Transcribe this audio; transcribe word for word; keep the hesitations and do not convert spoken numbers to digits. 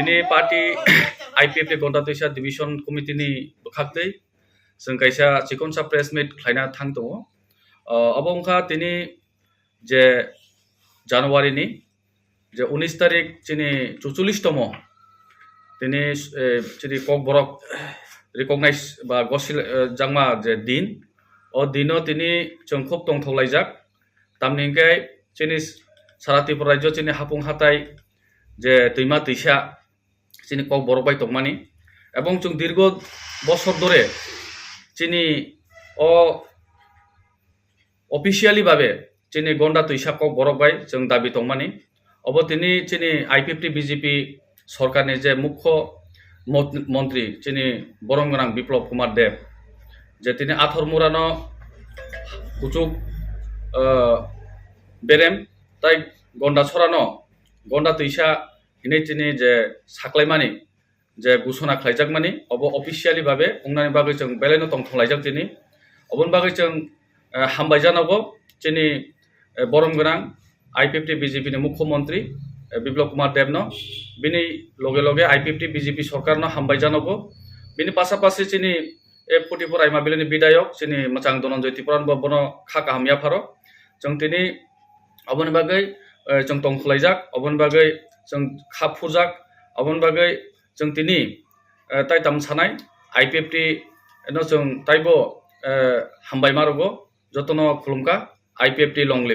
Ni party I P F T Gonda Twisa Division Committee ni bwkhaktwi chwng kaisa chikonsa press meet khlaina thang tongo. Uh, abo wngkha tini je January ni je unis tarik chini chuchullis tomo tini, eh, chini Kokborok recognize ba gosil, eh, jakma je din, o dino tini chwng khub tongthok laijak. Tamni hwnkhe chini sara Tripura rajyo chini hapung hatai je twima twisa chini Kokborok bai tongmani, ebong chwng dirgo bosor dore chini o officially babe chini Gonda Twisa Kokborok bai chwng dabi tongmani. Obo tini chini I P F T B J P sorkarni je mukho mot-, montri chini borom gwnang Biplop Kumar Deb, je tini Athor Murano kuchuk, eh, berem tai Gonda Sorano Gonda Twisa hinwi tini je saklaimani je gusona khlaijakmani, obo officially babe wngnani bagwi chwng belaino tongthok laijak tini. Oboni bagwi chwng, eh, hambai janogo chini, eh, borom gwnang I P F T B J P ni mukho montri, eh, Biplop Kumar Debno, bini loge loge I P F T B J P sorkarno hambai janogo. Bini pasapasi chini, eh, forty-four Aima Valley ni bidayok chini mwchang Dhananjay Tripura bo bono kha kaham yapharo. Chwng tini oboni bagwi, eh, chwng tongkhwlaijak, oboni bagwi chwng kha phurjak, oboni bagwi chwng tini, eh, tai tam sanai I P F T no chwng taibo, eh, hambai ma rwgo, jotono khulumkha, I P F T long live.